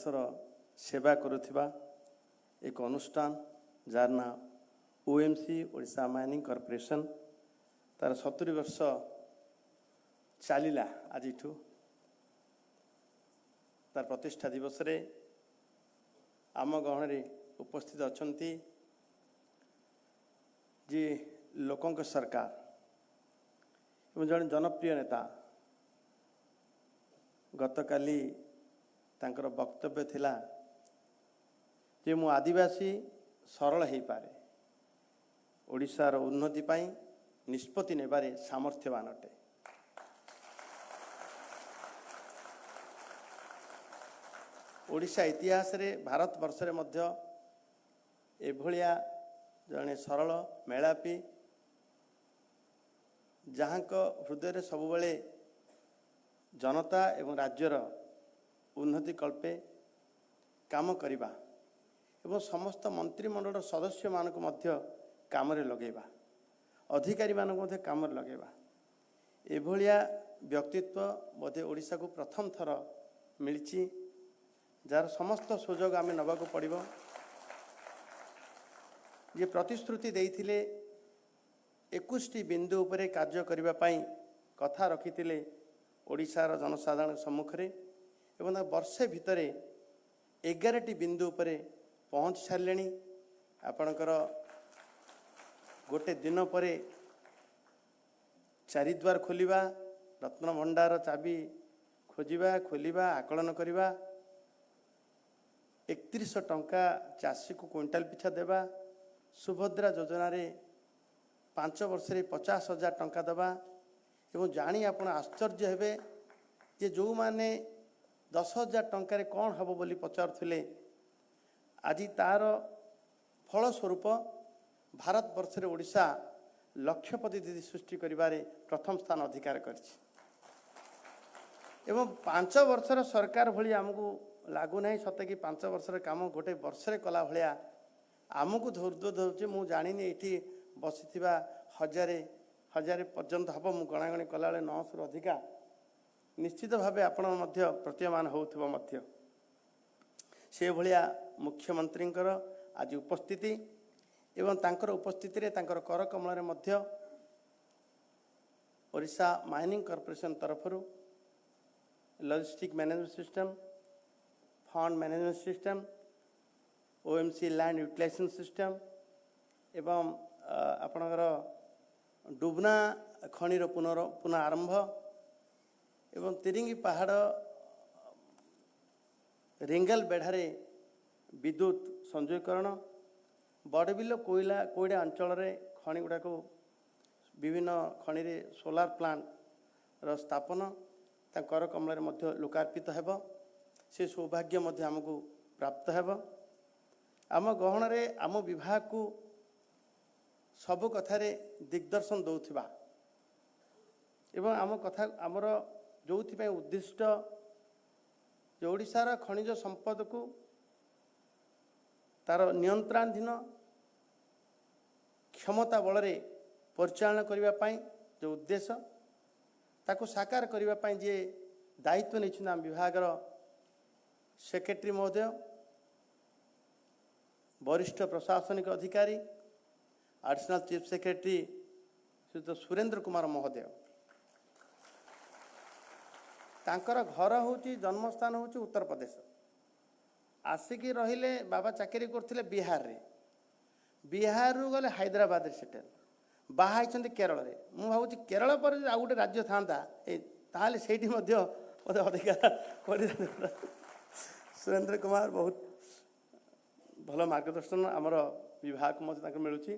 ଭାରତବର୍ଷର ସେବା କରୁଥିବା ଏକ ଅନୁଷ୍ଠାନ, ଯାହାର ନାଁ ଓଏମ୍ସି, ଓଡ଼ିଶା ମାଇନିଂ କର୍ପୋରେସନ୍, ତାର 70 ବର୍ଷ ଚାଲିଲା ଆଜିଠୁ। ତାର ପ୍ରତିଷ୍ଠା ଦିବସରେ ଆମ ଗହଣରେ ଉପସ୍ଥିତ ଅଛନ୍ତି ଯିଏ ଲୋକଙ୍କ ସରକାର ଏବଂ ଜଣେ ଜନପ୍ରିୟ ନେତା। ଗତକାଲି ତାଙ୍କର ବକ୍ତବ୍ୟ ଥିଲା ଯେ ମୁଁ ଆଦିବାସୀ, ସରଳ ହେଇପାରେ, ଓଡ଼ିଶାର ଉନ୍ନତି ପାଇଁ ନିଷ୍ପତ୍ତି ନେବାରେ ସାମର୍ଥ୍ୟବାନ ଅଟେ। ଓଡ଼ିଶା ଇତିହାସରେ, ଭାରତବର୍ଷରେ ମଧ୍ୟ ଏଭଳିଆ ଜଣେ ସରଳ, ମେଳାପି, ଯାହାଙ୍କ ହୃଦୟରେ ସବୁବେଳେ ଜନତା ଏବଂ ରାଜ୍ୟର ଉନ୍ନତି କଳ୍ପେ କାମ କରିବା ଏବଂ ସମସ୍ତ ମନ୍ତ୍ରିମଣ୍ଡଳର ସଦସ୍ୟମାନଙ୍କୁ ମଧ୍ୟ କାମରେ ଲଗାଇବା, ଅଧିକାରୀମାନଙ୍କୁ ମଧ୍ୟ କାମରେ ଲଗାଇବା, ଏଭଳିଆ ବ୍ୟକ୍ତିତ୍ୱ ବୋଧେ ଓଡ଼ିଶାକୁ ପ୍ରଥମ ଥର ମିଳିଛି, ଯାହାର ସମସ୍ତ ସୁଯୋଗ ଆମେ ନେବାକୁ ପଡ଼ିବ। ଯିଏ ପ୍ରତିଶ୍ରୁତି ଦେଇଥିଲେ 21ଟି ବିନ୍ଦୁ ଉପରେ କାର୍ଯ୍ୟ କରିବା ପାଇଁ, କଥା ରଖିଥିଲେ ଓଡ଼ିଶାର ଜନସାଧାରଣଙ୍କ ସମ୍ମୁଖରେ ଏବଂ ତାଙ୍କ ବର୍ଷେ ଭିତରେ 11ଟି ବିନ୍ଦୁ ଉପରେ ପହଞ୍ଚି ସାରିଲେଣି। ଆପଣଙ୍କର ଗୋଟେ ଦିନ ପରେ ଚାରିଦ୍ୱାର ଖୋଲିବା, ରତ୍ନଭଣ୍ଡାର ଚାବି ଖୋଜିବା, ଖୋଲିବା, ଆକଳନ କରିବା, 3100 ଟଙ୍କା ଚାଷୀକୁ କୁଇଣ୍ଟାଲ ପିଛା ଦେବା, ସୁଭଦ୍ରା ଯୋଜନାରେ 5 ବର୍ଷରେ 50,000 ଟଙ୍କା ଦେବା ଏବଂ ଜାଣି ଆପଣ ଆଶ୍ଚର୍ଯ୍ୟ ହେବେ ଯେ ଯେଉଁମାନେ 10,000 ଟଙ୍କାରେ କ'ଣ ହେବ ବୋଲି ପଚାରୁଥିଲେ, ଆଜି ତା'ର ଫଳସ୍ୱରୂପ ଭାରତବର୍ଷରେ ଓଡ଼ିଶା ଲକ୍ଷପତି ଦିଦି ସୃଷ୍ଟି କରିବାରେ ପ୍ରଥମ ସ୍ଥାନ ଅଧିକାର କରିଛି। ଏବଂ 5 ବର୍ଷର ସରକାର ଭଳି ଆମକୁ ଲାଗୁନାହିଁ ସତେ କି 5 ବର୍ଷର କାମ ଗୋଟେ ବର୍ଷରେ କଲା ଭଳିଆ ଆମକୁ ଧୈର୍ଯ୍ୟ ଧରୁଛି। ମୁଁ ଜାଣିନି, ଏଇଠି ବସିଥିବା ହଜାରେ ହଜାରେ ପର୍ଯ୍ୟନ୍ତ ହେବ, ମୁଁ ଗଣାଗଣି କଲାବେଳେ 900ରୁ ଅଧିକା ନିଶ୍ଚିତ ଭାବେ ଆପଣ ମଧ୍ୟ ପ୍ରତୀୟମାନ ହେଉଥିବ ମଧ୍ୟ। ସେଭଳିଆ ମୁଖ୍ୟମନ୍ତ୍ରୀଙ୍କର ଆଜି ଉପସ୍ଥିତି ଏବଂ ତାଙ୍କର ଉପସ୍ଥିତିରେ, ତାଙ୍କର କରକମଳରେ ମଧ୍ୟ ଓଡ଼ିଶା ମାଇନିଂ କର୍ପୋରେସନ୍ ତରଫରୁ logistic management system, fund management system, OMC land utilization system ଏବଂ ଆପଣଙ୍କର ଡୁବନା ଖଣିର ପୁନଃ ଆରମ୍ଭ ଏବଂ ତିରିଙ୍ଗି ପାହାଡ଼ ରେଙ୍ଗାଲ ବେଢ଼ାରେ ବିଦ୍ୟୁତ ସଂଯୋଗୀକରଣ, ବଡ଼ବିଲ କୋଇଲା କୋଇଡ଼ା ଅଞ୍ଚଳରେ ଖଣି ଗୁଡ଼ାକୁ ବିଭିନ୍ନ ଖଣିରେ ସୋଲାର ପ୍ଲାଣ୍ଟର ସ୍ଥାପନ ତାଙ୍କ କରକମଳରେ ମଧ୍ୟ ଲୋକାର୍ପିତ ହେବ। ସେ ସୌଭାଗ୍ୟ ମଧ୍ୟ ଆମକୁ ପ୍ରାପ୍ତ ହେବ। ଆମ ଗହଣରେ ଆମ ବିଭାଗକୁ ସବୁ କଥାରେ ଦିଗ୍ଦର୍ଶନ ଦେଉଥିବା ଏବଂ ଆମ କଥା ଆମର ଯେଉଁଥିପାଇଁ ଉଦ୍ଦିଷ୍ଟ ଯେ ଓଡ଼ିଶାର ଖଣିଜ ସମ୍ପଦକୁ ତାର ନିୟନ୍ତ୍ରଣାଧୀନ କ୍ଷମତା ବଳରେ ପରିଚାଳନା କରିବା ପାଇଁ ଯେଉଁ ଉଦ୍ଦେଶ୍ୟ, ତାକୁ ସାକାର କରିବା ପାଇଁ ଯିଏ ଦାୟିତ୍ୱ ନେଇଛନ୍ତି, ଆମ ବିଭାଗର ସେକ୍ରେଟାରୀ ମହୋଦୟ, ବରିଷ୍ଠ ପ୍ରଶାସନିକ ଅଧିକାରୀ, ଆଡ଼ିସନାଲ ଚିଫ୍ ସେକ୍ରେଟାରୀ ଶ୍ରୀଯୁକ୍ତ ସୁରେନ୍ଦ୍ର କୁମାର ମହୋଦୟ। ତାଙ୍କର ଘର ହେଉଛି, ଜନ୍ମସ୍ଥାନ ହେଉଛି ଉତ୍ତରପ୍ରଦେଶ। ଆସିକି ରହିଲେ, ବାବା ଚାକିରି କରୁଥିଲେ ବିହାରରେ, ବିହାରରୁ ଗଲେ ହାଇଦ୍ରାବାଦରେ ସେଟେଲ୍, ବାହା ହେଇଛନ୍ତି କେରଳରେ। ମୁଁ ଭାବୁଛି କେରଳ ପରେ ଯଦି ଆଉ ଗୋଟେ ରାଜ୍ୟ ଥାନ୍ତା ଏ, ତାହେଲେ ସେଇଠି ମଧ୍ୟ ମୋତେ ଅଧିକା କରିଥାନ୍ତା। ସୁରେନ୍ଦ୍ର କୁମାର ବହୁତ ଭଲ ମାର୍ଗଦର୍ଶନ ଆମର ବିଭାଗକୁ ମଧ୍ୟ ତାଙ୍କୁ ମିଳୁଛି।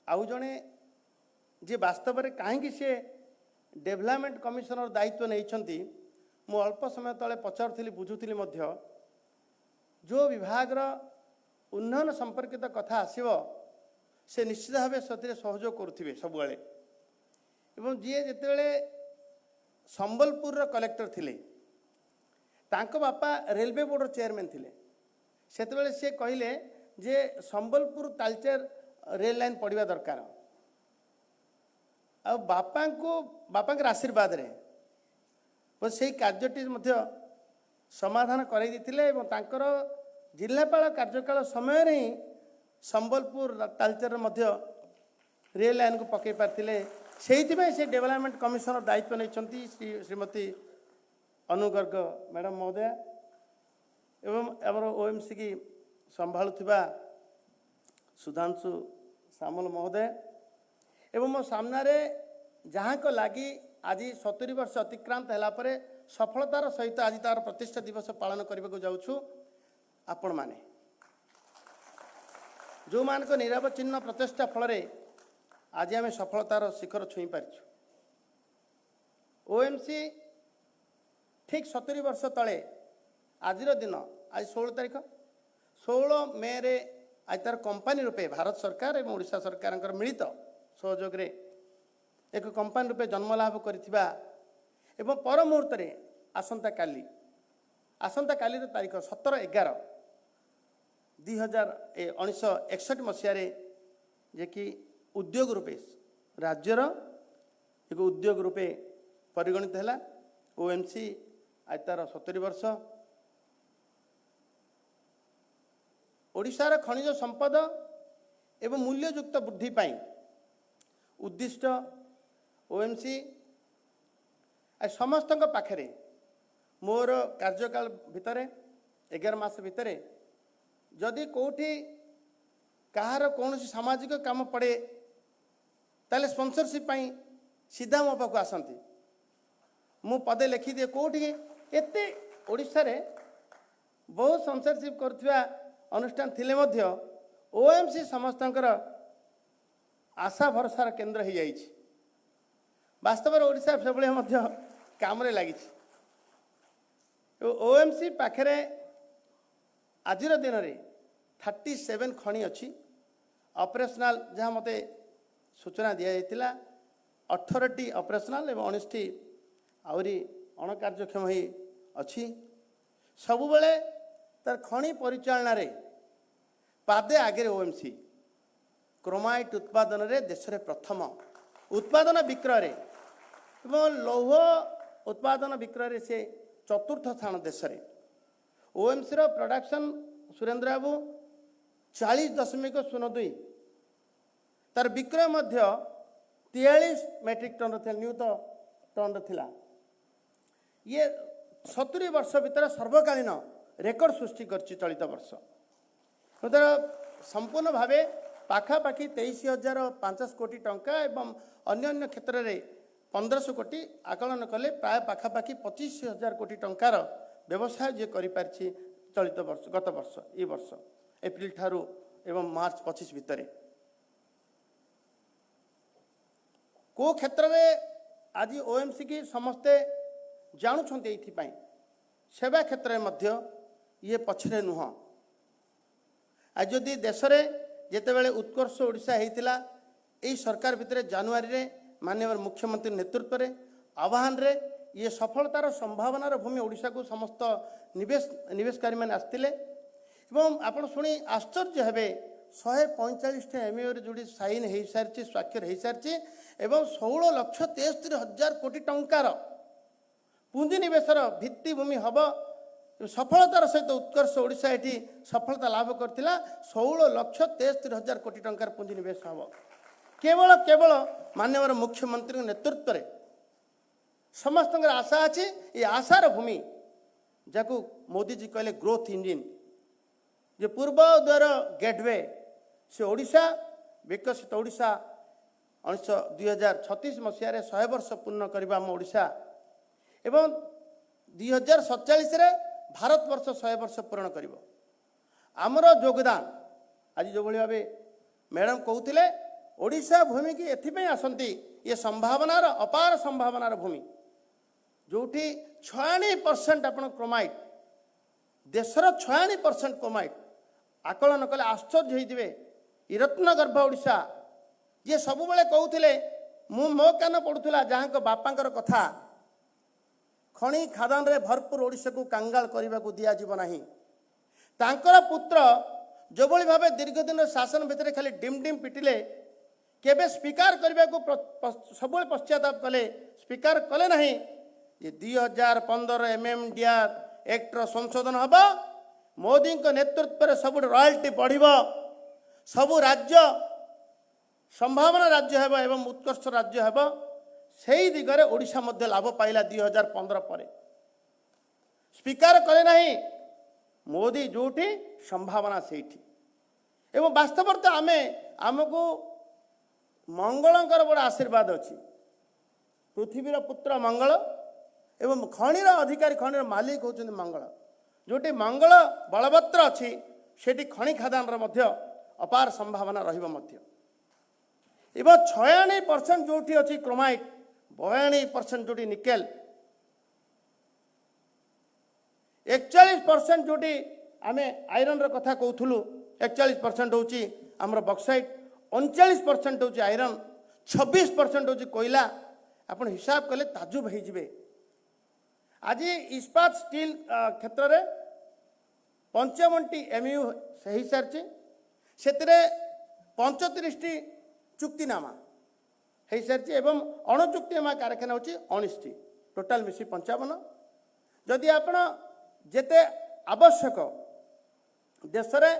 ଆଉ ଜଣେ ଯିଏ ବାସ୍ତବରେ କାହିଁକି ସେ ଡେଭଲପମେଣ୍ଟ କମିଶନର ଦାୟିତ୍ୱ ନେଇଛନ୍ତି, ମୁଁ ଅଳ୍ପ ସମୟ ତଳେ ପଚାରୁଥିଲି, ବୁଝୁଥିଲି ମଧ୍ୟ, ଯେଉଁ ବିଭାଗର ଉନ୍ନୟନ ସମ୍ପର୍କିତ କଥା ଆସିବ, ସେ ନିଶ୍ଚିତ ଭାବେ ସେଥିରେ ସହଯୋଗ କରୁଥିବେ ସବୁବେଳେ। ଏବଂ ଯିଏ ଯେତେବେଳେ ସମ୍ବଲପୁରର କଲେକ୍ଟର ଥିଲେ, ତାଙ୍କ ବାପା ରେଲୱେ ବୋର୍ଡ଼ର ଚେୟାରମ୍ୟାନ୍ ଥିଲେ, ସେତେବେଳେ ସେ କହିଲେ ଯେ ସମ୍ବଲପୁର ତାଲଚେର ରେଲ୍ ଲାଇନ୍ ପଡ଼ିବା ଦରକାର। ଆଉ ବାପାଙ୍କର ଆଶୀର୍ବାଦରେ ସେଇ କାର୍ଯ୍ୟଟି ମଧ୍ୟ ସମାଧାନ କରାଇ ଦେଇଥିଲେ ଏବଂ ତାଙ୍କର ଜିଲ୍ଲାପାଳ କାର୍ଯ୍ୟକାଳ ସମୟରେ ହିଁ ସମ୍ବଲପୁର ତାଲଚେର ମଧ୍ୟ ରେଲ୍ ଲାଇନ୍କୁ ପକାଇ ପାରିଥିଲେ। ସେଇଥିପାଇଁ ସେ ଡେଭଲପମେଣ୍ଟ କମିଶନର ଦାୟିତ୍ୱ ନେଇଛନ୍ତି ଶ୍ରୀମତୀ ଅନୁ ଗର୍ଗ ମ୍ୟାଡ଼ାମ୍ ମହୋଦୟା ଏବଂ ଆମର ଓଏମ୍ସି କି ସମ୍ଭାଳୁଥିବା ସୁଧାଂଶୁ ସାମଲ ମହୋଦୟ ଏବଂ ମୋ ସାମ୍ନାରେ ଯାହାଙ୍କ ଲାଗି ଆଜି 70 ବର୍ଷ ଅତିକ୍ରାନ୍ତ ହେଲା ପରେ ସଫଳତାର ସହିତ ଆଜି ତାର ପ୍ରତିଷ୍ଠା ଦିବସ ପାଳନ କରିବାକୁ ଯାଉଛୁ, ଆପଣମାନେ, ଯେଉଁମାନଙ୍କ ନିରବଚ୍ଛିନ୍ନ ପ୍ରଚେଷ୍ଟା ଫଳରେ ଆଜି ଆମେ ସଫଳତାର ଶିଖର ଛୁଇଁ ପାରିଛୁ। ଓଏମ୍ସି ଠିକ୍ 70 ବର୍ଷ ତଳେ ଆଜିର ଦିନ, ଆଜି 16 ତାରିଖ, 16 ମେରେ ଆଜି ତାର କମ୍ପାନୀ ରୂପେ ଭାରତ ସରକାର ଏବଂ ଓଡ଼ିଶା ସରକାରଙ୍କର ମିଳିତ ସହଯୋଗରେ ଏକ କମ୍ପାନୀ ରୂପେ ଜନ୍ମଲାଭ କରିଥିବା ଏବଂ ପର ମୁହୂର୍ତ୍ତରେ ଆସନ୍ତାକାଲି, ଆସନ୍ତାକାଲିର ତାରିଖ 17/11/1961 ମସିହାରେ ଯେ କି ଉଦ୍ୟୋଗ ରୂପେ, ରାଜ୍ୟର ଏକ ଉଦ୍ୟୋଗ ରୂପେ ପରିଗଣିତ ହେଲା ଓଏମ୍ସି। ଆଜି ତାର 70 ବର୍ଷ। ଓଡ଼ିଶାର ଖଣିଜ ସମ୍ପଦ ଏବଂ ମୂଲ୍ୟଯୁକ୍ତ ବୃଦ୍ଧି ପାଇଁ ଉଦ୍ଦିଷ୍ଟ ଓଏମ୍ସି ସମସ୍ତଙ୍କ ପାଖରେ ମୋର କାର୍ଯ୍ୟକାଳ ଭିତରେ, 11 ମାସ ଭିତରେ ଯଦି କେଉଁଠି କାହାର କୌଣସି ସାମାଜିକ କାମ ପଡ଼େ, ତାହେଲେ ସ୍ପନ୍ସରସିପ୍ ପାଇଁ ସିଧା ମୋ ପାଖକୁ ଆସନ୍ତି। ମୁଁ ପଦେ ଲେଖିଦିଏ। କେଉଁଠି ଏତେ ଓଡ଼ିଶାରେ ବହୁତ ସ୍ପନ୍ସରସିପ୍ କରୁଥିବା ଅନୁଷ୍ଠାନ ଥିଲେ ମଧ୍ୟ ଓଏମ୍ସି ସମସ୍ତଙ୍କର ଆଶା ଭରସାର କେନ୍ଦ୍ର ହେଇଯାଇଛି। ବାସ୍ତବରେ ଓଡ଼ିଶା ସେଭଳି ମଧ୍ୟ କାମରେ ଲାଗିଛି। ଓଏମ୍ସି ପାଖରେ ଆଜିର ଦିନରେ 37 ଖଣି ଅଛି ଅପରେସନାଲ। ଯାହା ମୋତେ ସୂଚନା ଦିଆଯାଇଥିଲା, 18ଟି ଅପରେସନାଲ ଏବଂ 19ଟି ଆହୁରି ଅଣକାର୍ଯ୍ୟକ୍ଷମ ହୋଇ ଅଛି। ସବୁବେଳେ ତାର ଖଣି ପରିଚାଳନାରେ ପାଦେ ଆଗରେ ଓଏମ୍ସି। କ୍ରୋମାଇଟ୍ ଉତ୍ପାଦନରେ ଦେଶରେ ପ୍ରଥମ, ଉତ୍ପାଦନ ବିକ୍ରୟରେ ଏବଂ ଲୌହ ଉତ୍ପାଦନ ବିକ୍ରୟରେ ସେ ଚତୁର୍ଥ ସ୍ଥାନ ଦେଶରେ। ଓଏମ୍ସିର ପ୍ରଡକ୍ସନ୍, ସୁରେନ୍ଦ୍ର ବାବୁ, 40.02। ତାର ବିକ୍ରୟ ମଧ୍ୟ 43 ମେଟ୍ରିକ୍ ଟନ୍ର ଥିଲା, ନିୟୁତ ଟନ୍ର ଥିଲା। ଇଏ 70 ବର୍ଷ ଭିତରେ ସର୍ବକାଳୀନ ରେକର୍ଡ ସୃଷ୍ଟି କରିଛି ଚଳିତ ବର୍ଷ। ତାର ସମ୍ପୂର୍ଣ୍ଣ ଭାବେ ପାଖାପାଖି 23,500 କୋଟି ଟଙ୍କା ଏବଂ ଅନ୍ୟାନ୍ୟ କ୍ଷେତ୍ରରେ 1,500 କୋଟି ଆକଳନ କଲେ ପ୍ରାୟ ପାଖାପାଖି 25,000 କୋଟି ଟଙ୍କାର ବ୍ୟବସାୟ ଯିଏ କରିପାରିଛି ଚଳିତ ବର୍ଷ, ଗତ ବର୍ଷ, ଏ ବର୍ଷ ଏପ୍ରିଲ ଠାରୁ ଏବଂ ମାର୍ଚ୍ଚ 25 ଭିତରେ। କେଉଁ କ୍ଷେତ୍ରରେ ଆଜି ଓଏମ୍ସି କି ସମସ୍ତେ ଜାଣୁଛନ୍ତି, ଏଇଥିପାଇଁ ସେବା କ୍ଷେତ୍ରରେ ମଧ୍ୟ ଇଏ ପଛରେ ନୁହଁ। ଆଜି ଯଦି ଦେଶରେ ଯେତେବେଳେ ଉତ୍କର୍ଷ ଓଡ଼ିଶା ହେଇଥିଲା, ଏଇ ସରକାର ଭିତରେ ଜାନୁଆରୀରେ ମାନ୍ୟବର ମୁଖ୍ୟମନ୍ତ୍ରୀ ନେତୃତ୍ୱରେ ଆହ୍ୱାନରେ ଇଏ ସଫଳତାର ସମ୍ଭାବନାର ଭୂମି ଓଡ଼ିଶାକୁ ସମସ୍ତ ନିବେଶକାରୀମାନେ ଆସିଥିଲେ। ଏବଂ ଆପଣ ଶୁଣି ଆଶ୍ଚର୍ଯ୍ୟ ହେବେ, 145ଟା ଏମ୍ଓୟୁରେ ଯେଉଁଠି ସାଇନ୍ ହେଇସାରିଛି, ସ୍ୱାକ୍ଷର ହେଇସାରିଛି ଏବଂ 16,73,000 କୋଟି ଟଙ୍କାର ପୁଞ୍ଜିନିବେଶର ଭିତ୍ତିଭୂମି ହେବ। ସଫଳତାର ସହିତ ଉତ୍କର୍ଷ ଓଡ଼ିଶା ଏଠି ସଫଳତା ଲାଭ କରିଥିଲା। 16,73,000 କୋଟି ଟଙ୍କାର ପୁଞ୍ଜିନିବେଶ ହେବ କେବଳ କେବଳ ମାନ୍ୟବର ମୁଖ୍ୟମନ୍ତ୍ରୀଙ୍କ ନେତୃତ୍ୱରେ। ସମସ୍ତଙ୍କର ଆଶା ଅଛି। ଏ ଆଶାର ଭୂମି, ଯାହାକୁ ମୋଦିଜୀ କହିଲେ ଗ୍ରୋଥ ଇଞ୍ଜିନ୍, ଯେ ପୂର୍ବୋଦୟର ଗେଟୱେ ସେ ଓଡ଼ିଶା, ବିକଶିତ ଓଡ଼ିଶା। 2036 ମସିହାରେ 100 ବର୍ଷ ପୂର୍ଣ୍ଣ କରିବା ଆମ ଓଡ଼ିଶା ଏବଂ 2047ରେ ଭାରତବର୍ଷ 100 ବର୍ଷ ପୂରଣ କରିବ। ଆମର ଯୋଗଦାନ ଆଜି ଯେଉଁଭଳି ଭାବେ ମ୍ୟାଡ଼ାମ୍ କହୁଥିଲେ, ଓଡ଼ିଶା ଭୂମିକି ଏଥିପାଇଁ ଆସନ୍ତି, ଇଏ ସମ୍ଭାବନାର, ଅପାର ସମ୍ଭାବନାର ଭୂମି, ଯେଉଁଠି 46% ଆପଣ କ୍ରୋମାଇଟ୍, ଦେଶର 46% କ୍ରୋମାଇଟ୍ ଆକଳନ କଲେ ଆଶ୍ଚର୍ଯ୍ୟ ହେଇଯିବେ। ଏ ରତ୍ନଗର୍ଭ ଓଡ଼ିଶା, ଯିଏ ସବୁବେଳେ କହୁଥିଲେ, ମୁଁ ମୋ କାନ ପଡ଼ୁଥିଲା ଯାହାଙ୍କ ବାପାଙ୍କର କଥା, ଖଣି ଖାଦାନରେ ଭରପୁର ଓଡ଼ିଶାକୁ କାଙ୍ଗାଳ କରିବାକୁ ଦିଆଯିବ ନାହିଁ। ତାଙ୍କର ପୁତ୍ର ଯେଭଳି ଭାବେ ଦୀର୍ଘ ଦିନ ଶାସନ ଭିତରେ ଖାଲି ଡିମ୍ ଡିମ୍ ପିଟିଲେ, କେବେ ସ୍ୱୀକାର କରିବାକୁ ସବୁବେଳେ ପଶ୍ଚାତାପ କଲେ, ସ୍ୱୀକାର କଲେ ନାହିଁ ଯେ 2015 ଏମ୍ଏମ୍ଡିଆର୍ ଆକ୍ଟର ସଂଶୋଧନ ହେବ। ମୋଦିଙ୍କ ନେତୃତ୍ୱରେ ସବୁଠି ରୟାଲ୍ଟି ବଢ଼ିବ, ସବୁ ରାଜ୍ୟ ସମ୍ଭାବନା ରାଜ୍ୟ ହେବ ଏବଂ ଉତ୍କର୍ଷ ରାଜ୍ୟ ହେବ। ସେଇ ଦିଗରେ ଓଡ଼ିଶା ମଧ୍ୟ ଲାଭ ପାଇଲା 2015 ପରେ। ସ୍ୱୀକାର କଲେ ନାହିଁ। ମୋଦି ଯେଉଁଠି, ସମ୍ଭାବନା ସେଇଠି। ଏବଂ ବାସ୍ତବରେ ତ ଆମକୁ ମଙ୍ଗଳଙ୍କର ବଡ଼ ଆଶୀର୍ବାଦ ଅଛି। ପୃଥିବୀର ପୁତ୍ର ମଙ୍ଗଳ ଏବଂ ଖଣିର ଅଧିକାରୀ, ଖଣିର ମାଲିକ ହେଉଛନ୍ତି ମଙ୍ଗଳ। ଯେଉଁଠି ମଙ୍ଗଳ ବଳବତ୍ର ଅଛି, ସେଠି ଖଣି ଖାଦାନର ମଧ୍ୟ ଅପାର ସମ୍ଭାବନା ରହିବ ମଧ୍ୟ। ଏବଂ 46% ଯେଉଁଠି ଅଛି କ୍ରୋମାଇଟ୍, 42% ଯେଉଁଠି ନିକେଲ, 41% ଯେଉଁଠି ଆମେ ଆଇରନ୍ର କଥା କହୁଥିଲୁ, 41% ହେଉଛି ଆମର ବକ୍ସାଇଟ୍, 39% ହେଉଛି ଆଇରନ୍, 26% ହେଉଛି କୋଇଲା। ଆପଣ ହିସାବ କଲେ ତାଜୁବ ହେଇଯିବେ। ଆଜି ଇସ୍ପାତ ଷ୍ଟିଲ୍ କ୍ଷେତ୍ରରେ 55ଟି ଏମ୍ଓୟୁ ହେଇସାରିଛି। ସେଥିରେ 35ଟି ଚୁକ୍ତିନାମା ହେଇସାରିଛି ଏବଂ ଅଣଚୁକ୍ତିନାମା କାରଖାନା ହେଉଛି 19ଟି, ଟୋଟାଲ ମିଶି 55। ଯଦି ଆପଣ ଯେତେ ଆବଶ୍ୟକ ଦେଶରେ,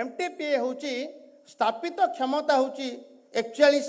ଏମ୍ଟିପିଏ ହେଉଛି ସ୍ଥାପିତ କ୍ଷମତା ହେଉଛି 41।